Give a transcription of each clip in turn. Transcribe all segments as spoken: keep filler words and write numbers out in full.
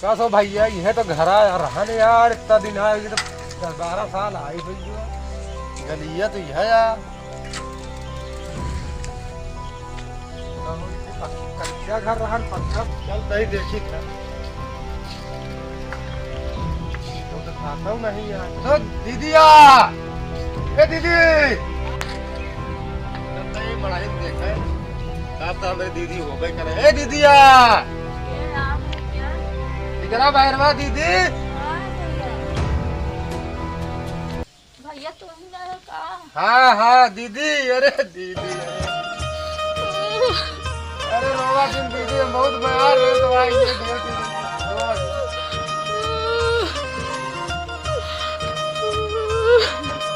का सो भैया, यह तो घर आया रहन यार, इतना दिन आया, ये तो दस बारह साल आई हुई जो। गलिया तो यह यार। कच्चा घर रहन पक्का। चल, तई देखी था। वो तो खाता हूँ नहीं यार। तो दीदिया! ए दीदी! चल, तई बड़ा ही देखे। आप तो हमारी दीदी हो गई करे। ए दीदिया! ये आप है क्या? इधर आ बाहर वा दीदी। हाँ, भैया। भैया, तू ही ना है का? हाँ, हाँ, दीदी, अरे दीदी, अरे। अरे रोवा जिन दीदी, हम बहुत मया रहे तो आई ये ढेर दीदी, रोवा जिन।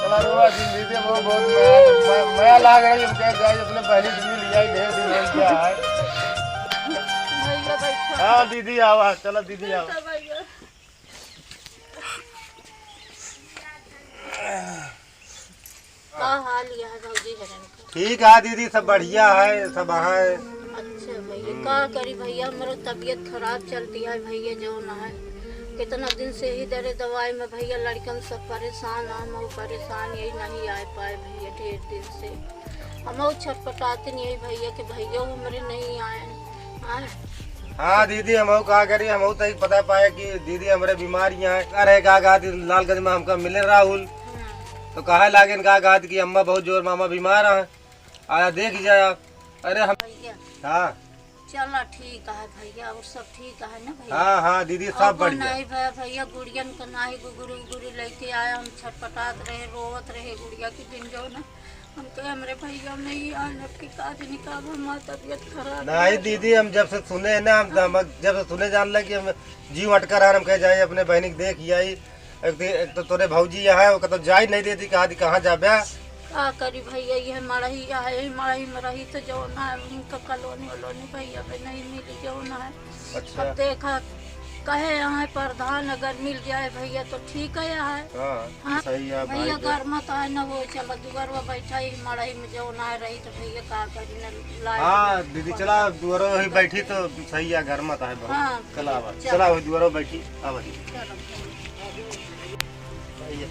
चला रोवा जिन दीदी, हम बहुत मया, मया, मया लाग रही, हम कह जाए अपने बहनी से मिल जाए, ढेर दिन हो गया है। भैया, बैठो। हाँ दीदी, आवा, चला दीदी, आवा। बैठो भैया। का हाल यह है भौजी हरन का? ठीक है दीदी, सब बढ़िया है, सब है। अच्छा भैया, हम्म। का करी भैया, हमरो तबीयत खराब चलती है भैया, जो ना है कितना दिन से ही दरे दवाई में भैया, लड़कन सब परेशान है, हम परेशान, यही नहीं आ पाए भैया ढेर दिन से। हम छटपटाते नहीं है भैया कि भैया हमरे नहीं आए। हाँ। हाँ दीदी, हम का करी, हम तो ही पता पाए कि दीदी हमरे बीमार ही हैं। अरे का कहत लालगंज में हमका मिले राहुल, हाँ। तो कहे लागेन का कहत कि अम्मा बहुत जोर मामा बीमार हैं, आया देख जाए आप। अरे हम भैया। हाँ। चला ठीक है भैया, और सब ठीक है ना भैया? हाँ, हाँ दीदी, सब अब बढ़िया। नहीं भैया, भैया गुड़ियन का नाही गुगुरी उगुरी लेके आया, हम छटपटात रहे, रोवत रहे गुड़िया के दिन जो ना। हम कहे, "हमरे भैया नहीं आए, अब की का दिन का, अब हमार तबीयत खराब है।" नहीं दीदी, हम जब से सुने हैं ना, हम, हम जब से सुने जान लगे कि हम जीव अटका रहा, हम कहे, "जाए अपने बहनी के देख ही आई।" एक दिन, एक तो तोरे भौजी यहाँ है, ओकर तो जाई नहीं देती, कहा दी, "कहाँ जाबे?" का करी भैया, ये मड़ही है, ये मड़ही में रही तो जो ना है, उनका कॉलोनी वॉलोनी भैया पे नहीं मिली, जो ना है। अच्छा। अब देखा, कहे यहाँ प्रधान अगर मिल जाए भैया तो ठीक है यहाँ। हाँ, हाँ, सही है भैया, भाई। घर में तो है ना, वो चला दुआरवा बैठा ही मड़ई में जो ना रही तो भैया का करी ना लाए हाँ, तो दीदी, चला दुआरो ही बैठी तो सही है, घर में तो है बहुत। हाँ, चला आवा, चला। चला वही दुआरो बैठी, आवा दीदी। चलो। भैया।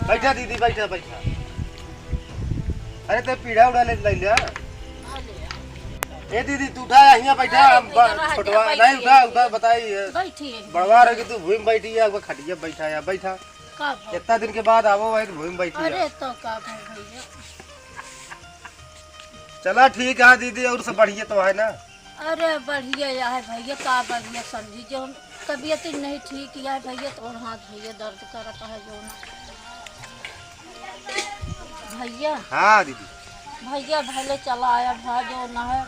बैठा दीदी, बैठा, बैठा। अरे, ते पीढ़ा उड़ा ले, ले लिया। ए दीदी, तू उठा, यहाँ बैठा, अरे, हम ब-, इधर आ छोटवा, जा, नहीं, बैठी उठा, है। उठा, बताई, ये बैठी है। बड़वा रह के तू भूमि बैठी है, अब खटिया बैठा है, बैठा। का भा-? इतना दिन के बाद आवो, वही तो भूमि बैठी है। अरे, तो का भा भैया? चला, ठीक है दीदी, और सब बढ़िया तो है ना? अरे बढ़िया या है भैया, का बढ़िया समझी, जो हम तबीयत ही नहीं ठीक या है भैया, तो हाथ भैया दर्द करत है जो ना। भैया। हाँ दीदी। भैया भले चला आया भा जो ना है,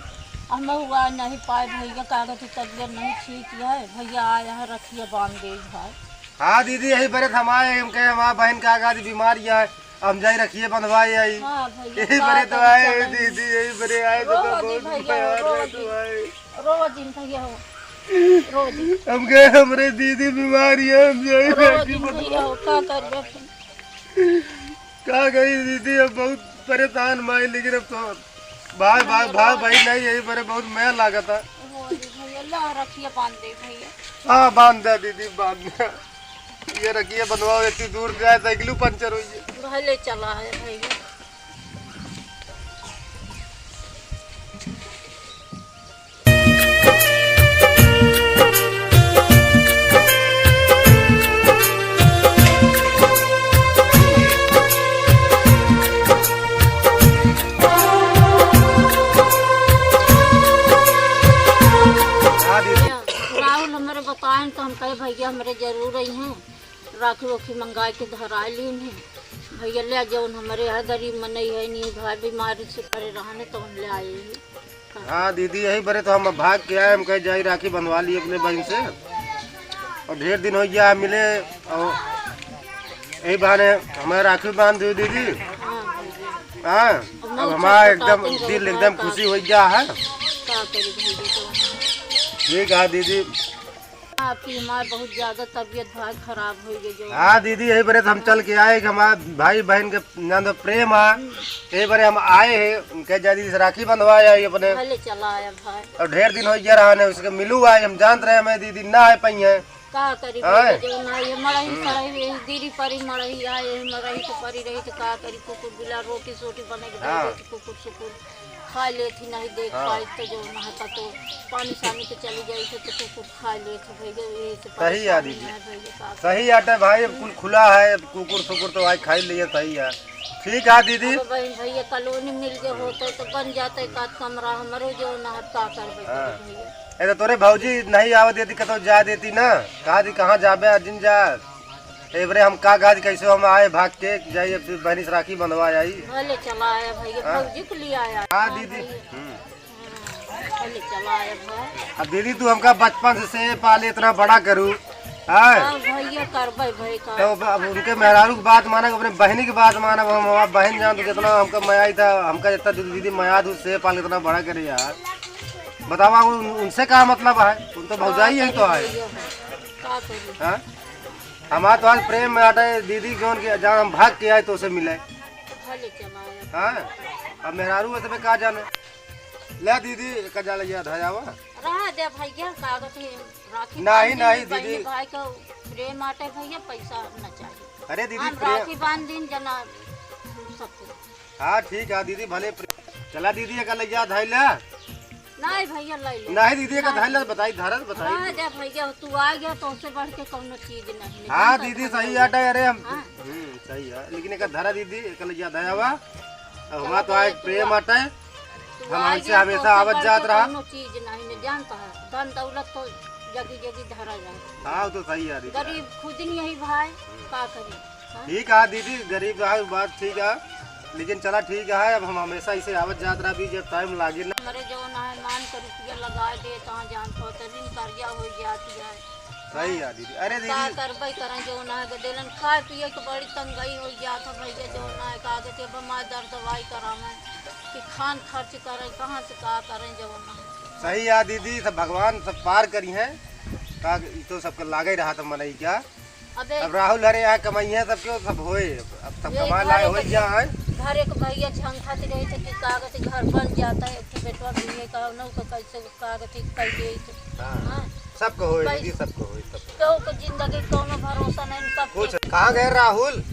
हम हुआ नहीं पाए भैया, का कहते तबीयत नहीं ठीक या है भैया, आया है रखिए बांध दे भाई। हाँ दीदी, यही बरे हम आए, हम कहे हमारा बहन का आगा बीमार या है, हम जाई रखिए बंधवाए आई। हाँ भैया, यही का बरे तो करी आए जाए? दीदी, यही बरे आए तो रो बहुत दी भैया, प्यार रो है दी। तो आए। रो दी भैया हो। रो दी। हम गए, हमरे दीदी बीमार है, हम जाई रो राखी दी बंधवाए। भैया हो, का करिए फिर? का कही दीदी, अब बहुत परेशान माई, लेकिन अब तो भाई, भाई, भाई, भाई नहीं, यही बरे बहुत मया लागत है। रो दी भैया, ला रखिए बांध दे भैया। हाँ, बांध दे दीदी, बांध दे। ये रखिए बंधवाओ, इतनी दूर जाए साइकिल पंचर हुई है। भले चला है भैया। राहुल हमरे बताएन तो हम कहे भैया हमरे जरूर आई हैं। राखी वाखी मंगाए के धराए लीन है। भैया ले जौन हमरे यहाँ गरीब मनई है, नी भाई बीमारी से परे रहने तो हम ले आए हैं। हाँ दीदी, यही बरे तो हम भाग के आए, हम कहे जाई राखी बंधवा ली अपने बहन से, और ढेर दिन हो गया मिले, और यही बहाने हमें राखी बांध दो दीदी। हाँ भैया। हाँ, अब अब ना हमारा छटपटाते एकदम रहो, दिल एकदम का खुशी हो गया है। का करी भैया तो। ठीक है दीदी। आपकी हमार बहुत ज्यादा तबीयत भाई खराब होइ गई जो। हाँ दीदी, यही बरे तो हम चल के आए कि हमार भाई बहन के नाम तो प्रेम है। यही बरे हम आए हैं, उनके जल्दी से राखी बंधवा आई अपने। भले चला आया भाई। और ढेर दिन हो गया रहा ने, उसके मिलू आए, हम जानत रहे हमें दीदी ना आए पाई हैं। का करी हाँ। भैया, जो ना ये मड़ही हम्म। सड़ही, ये दीदी परी मड़ही आए, ये मड़ही के परी रही तो का करी, कुकुर बिलार रोटी सोटी बने के हाँ। दे दे, कुकुर सुकुर खा लेत ही, नहीं देख हाँ। पाई तो जो ना है तो पानी सानी के चली जाई तो, तो कुकुर खा लेत है भैया, ये से सही है परेशानी दीदी। है भैया, का सही आटे भाई, अब कुल खुला है, अब कुकुर सुकुर तो आज खाई लिए, सही है। ठीक है दीदी। अब बहन भैया कॉलोनी मिल गए होते तो बन जाते एक आध कमरा हमरो, जो ना है का करबे हाँ। भैया। ए तो तोरे भौजी नहीं आवे देती, कतो जा देती ना, कहा दी कहाँ जाबे अर्जुन जा। ए बरे हम का गाज कैसे हम आए भाग के जाई, अब बहनी से राखी बंधवा आई। भले चला आया भैया, हाँ। भौजी के लिए आया। हाँ हाँ दीदी। भैया। हम्म। हाँ, भले चला आया भाई। अब दीदी तू हमका बचपन से, से पाले इतना बड़ा करू, हाँ? हाँ भैया करबे भाई का। तो अब, अब उनके मेहरारू की बात मानब, अपने बहनी की बात मानब, हम हमार बहन जान तो जितना हमका मया आई था, हमका जितना दीदी मया थी उससे पाल इतना बड़ा करे यार। बतावा उन, उनसे का मतलब है? उन तो भौजाई ही तो है। का करी? हाँ? हमार तो आज प्रेम में आटे दीदी, जौन के जहाँ हम भाग के आए तो उसे मिले। भले चला आया। हाँ? अब मेहरारू है तबे का जाने। ले दीदी, एक जा ले जा धजावा। रहा दे भैया, कागज है, राखी नहीं, बांध नहीं दीदी, दीदी। बहनी भाई का प्रेम आटे भैया, पैसा न चाहिए। अरे दीदी, हम प्रेम राखी बांध दिन जना सबको। हाँ ठीक है दीदी, भले प्रे-, चला दीदी, एक ले जा धैला। नहीं भैया, ले ले। नहीं दीदी, एक ना। धैला बताई, धरत बताई। हाँ, जा भैया, तू आ गया तो उससे बढ़ के कौनो चीज नहीं है। हाँ जानता दीदी, है सही भैया। आटा है, अरे हम, हाँ। हम्म, सही है, लेकिन एक धरा दीदी, एक ले जा धैला। अब हमार तो आज प्रेम आटा है, तू हम आ हमसे गया तो हमेशा उससे आवत बढ़ जात के रहा। कौनो चीज नहीं है, जानता है, धन दौलत तो जगी जगी धरा जाए। हाँ, वो तो सही है दीदी। गरीब खुद नहीं है भाई, हम्म। का करी? हाँ? ठीक है दीदी, गरीब है, बात ठीक है, लेकिन चला ठीक है, अब हम हमेशा इसे आवत जात रहा भी, जब टाइम लागे ना। हमरे जो ना है मान के रुपया लगा दे, तहाँ जान पहुँचे, ऋण कर्जा हो जाती है। सही है दीदी। अरे का दीदी। करबे करें, जो ना है गदेलन खाए पिए के बड़ी तंगई हो जात है भैया, जो ना है कागज के बीमार दर दवाई करावे कि खान खर्च करें, कहाँ से का करें, जो ना है। सही है दीदी, सब भगवान सब पार करी हैं, का ई तो सबके लागे रहा था मनई क्या। अबे अब राहुल हरे यहाँ कमाई है सबके, सब होए, अब सब ये कमा लाए घरे हो के, गया है। घरे के भैया झंखत रहे थे कि कागज घर बन जाता है, एक ठे बेटवा भी है, कहनो के कैसे कागज कर दे। हाँ, हाँ। सबको होए कई दीदी, सबको होए, सबको। केहू के जिंदगी कौनो भरोसा नहीं, कब कुछ के। कहाँ गए राहुल?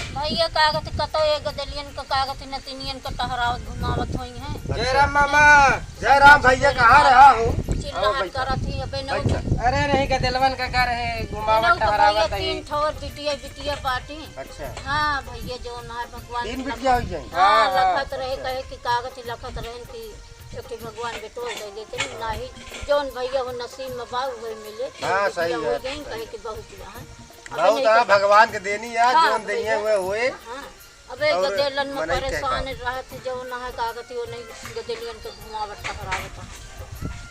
भैया कागज कतो एक गदेलियन के कागज नतिनियन के टहरावत घुमावत होई हैं। अच्छा। जय राम मामा। जय राम भैया, कहाँ रहा हो? चिल्लाहट आओ बैठा। करत ही, अबे न बैठा। अरे नहीं, गदेलवन का घर है, घुमावत इनहू के भैया टहरावत है। तीन ठो और बिटिया, बिटिया बाटी। अच्छा। हाँ भैया, जो ना है भगवान तीन के बिटिया लखत, हो जाए। हाँ, हाँ, हाँ, लखत रहे, अच्छा। कहे कि कागज लखत रहन कि एक ठे भगवान बेटो दे देते, नाही जौन भैया वो नसीब में बा, उहे मिले। हाँ, बिटिया सही हो बात, गई, सही। कहे कि बहुत बा, हाँ। अब बहुत, नहीं हाँ, तो भगवान के देनी है, हाँ, जौन देनी है, भैया। उहे होए। हाँ। अबे और गदेलन में मनई के परेशान काम। रहत, जो ना है कागती, वो नहीं गदेलियन के घुमावत टहरावत है।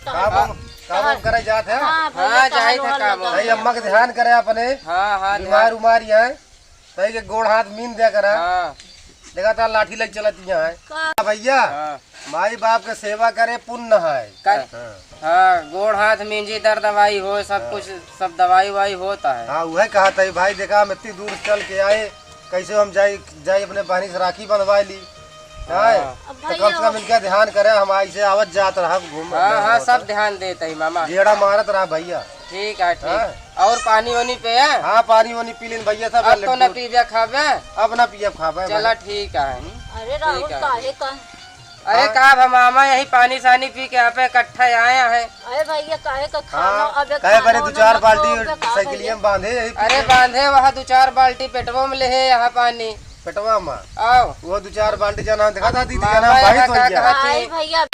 काम वाम, काम वाम करे जात है? हाँ, भैया, हाँ, जाहिर है काम वाम काम। लगा भाई, अम्मा के ध्यान करे अपने। हाँ, हाँ, बीमार ध्यान। उमार है, तई के गोड़ हाथ मीन दिया करा। हाँ। देखा था लाठी लग चलत यहाँ है। का? भैया, हाँ। माई बाप के सेवा करे पुण्य है। कर-, हाँ। हाँ, गोड़ हाथ मींजी दर दवाई हो, सब हाँ। कुछ, सब दवाई उवाई होता है। हाँ, उहे कहा था भाई, देखा हम इतनी दूर से चल के आए, कैसे हम जाई, जाई अपने बहनी से राखी बंधवा ली। हाँ। हैं? अब तो कम से भैया कम इनका ध्यान करे, हम ऐसे आवत जात रहा, घूम हाँ, हाँ, सब ध्यान देत ही मामा। गेड़ा मारत रहा भैया। ठीक है, ठीक। हाँ। और पानी वानी पे है? हाँ, पानी वानी पी लेन भैया, सब अब तो न लड्डू। पीबे खाबे? अब न पियब खाबे चला, भाई। ठीक है। अरे राहुल, ठीक है। काहे का अरे हाँ। का भा मामा, यही पानी सानी पी के आप इकट्ठा आया है। अरे भैया, काहे का खाना, हाँ, अबे काहे खाना बरे दो वाना चार ना बाल्टी खाओगे का साइकिलिया भैया? में बांधे, यही पी अरे के। बांधे वहाँ दो चार बाल्टी पेटवो में ले है यहाँ पानी। पेटवा में? आओ। वो दो चार बाल्टी जाना देखा था दीदी, मामा जाना भाई यहाँ तो का गया। कहत आई ही? भैया।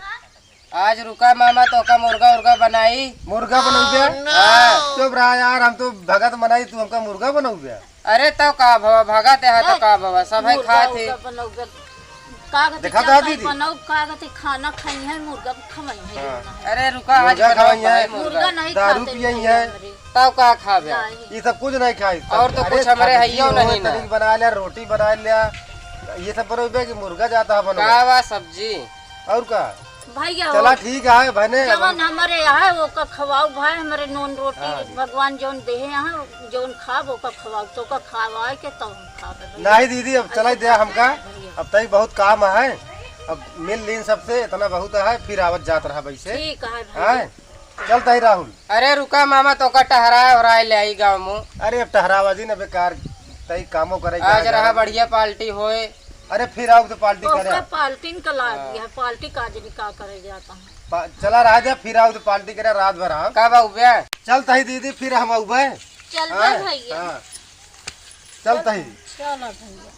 आज रुका मामा, तो का मुर्गा उर्गा बनाई। मुर्गा बनौबे? हाँ। चुप रहा यार, हम तो भगत बनाई, तू हमका मुर्गा बनौबे? अरे तो का भवा, भगत है तो ए, का भवा, सब है मुर्गा खात ही। उर्गा बनौबे। का कहते देखा चल था भाई दीदी? बनौ, का कहते खाना खाई है, मुर्गा खवाई है, हाँ। जो ना है। अरे रुका, आज मुर्गा बनाओ खवाई है, भाई मुर्गा। मुर्गा नहीं दारू खाते पियई हैं है। हमरे। तब का खाबे? नहीं। ये सब कुछ नहीं खाई। और तो अरे कुछ हमरे सब्जी हइयो हो, नहीं ना। तनिक बना ले, रोटी बना ले, ये सब बनौबे कि मुर्गा जाता है बनौबे। का बा सब्जी? और का? भैया हो, चला ठीक है बहने। जवन हमरे है ओका खवाऊ भाई, हमरे नून रोटी हाँ। भगवान जौन देहे हैं, जौन खाब ओका खवाऊ, तो ओका खवाए के तब हम खाबे भैया। नहीं दीदी, अब चला दे हमका, भैया। अब तई बहुत काम है, अब मिल लीन सबसे, इतना बहुत है, फिर आवत जात रहा वैसे। ठीक है भैया। हैं? चलत ही राहुल। अरे रुका मामा, तोका टहराए ओहराए ले आई गाँव में। अरे अब टहरावा जी न बेकार, तई कामो करे आज जाए रहा जाए। बढ़िया पार्टी होए। अरे फिर आओ तो पार्टी करे। ओकर पार्टी न कला हाँ। दिया है, पार्टी का जनी का करे जाता है। पा-, चला रहा जा, फिर आओ तो पार्टी करे रात भर हम। कब आउबे? चलत ही दीदी, फिर हम आउबे। चल हाँ, भैया। हाँ। चलत ही। चला भैया,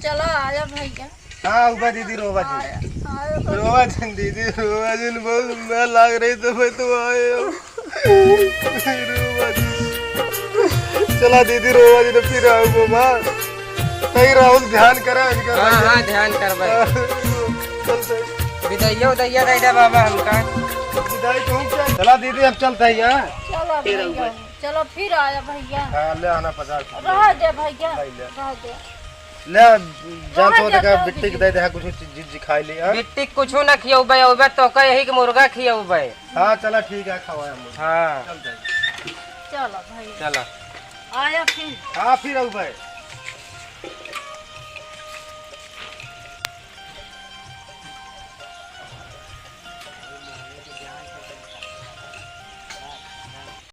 चला आया भैया। हाँ, उबा दीदी, रोवा जिन। आया, आया भैया। रोवा जिन दीदी, रोवा जिन, बहुत सुंदर लाग रही तो मैं तो आए हो। रोवा जिन। चला दीदी, रोवा जिन, फिर आओ बाबा। तई राहुल ध्यान करा इनका हाँ, भैया। हाँ, ध्यान करबे। चलत ही। विदाइया उदाइया दे दे बाबा हमका। विदाई कहूँ क्या? चला दीदी, अब चलत ही, हाँ? चला फिर भैया। आऊंगा। चलो फिर आया भैया। हाँ, ले आना पचास रुपया। रह दे भैया, ले, ले। रह दे। ले, जान रह तो दे देखा, तो बिट्टी के दीदी। दे दे, हाँ, कुछ चीज, चीज खाई ले, हाँ? बिट्टी कुछ ना खियौबे, औबे तो का यही के मुर्गा खियौबे। हाँ, चला ठीक है, खवाया मुर्गा। हाँ। चलत ही। चलो भैया। चला। आया फिर। हाँ, फिर आउबे।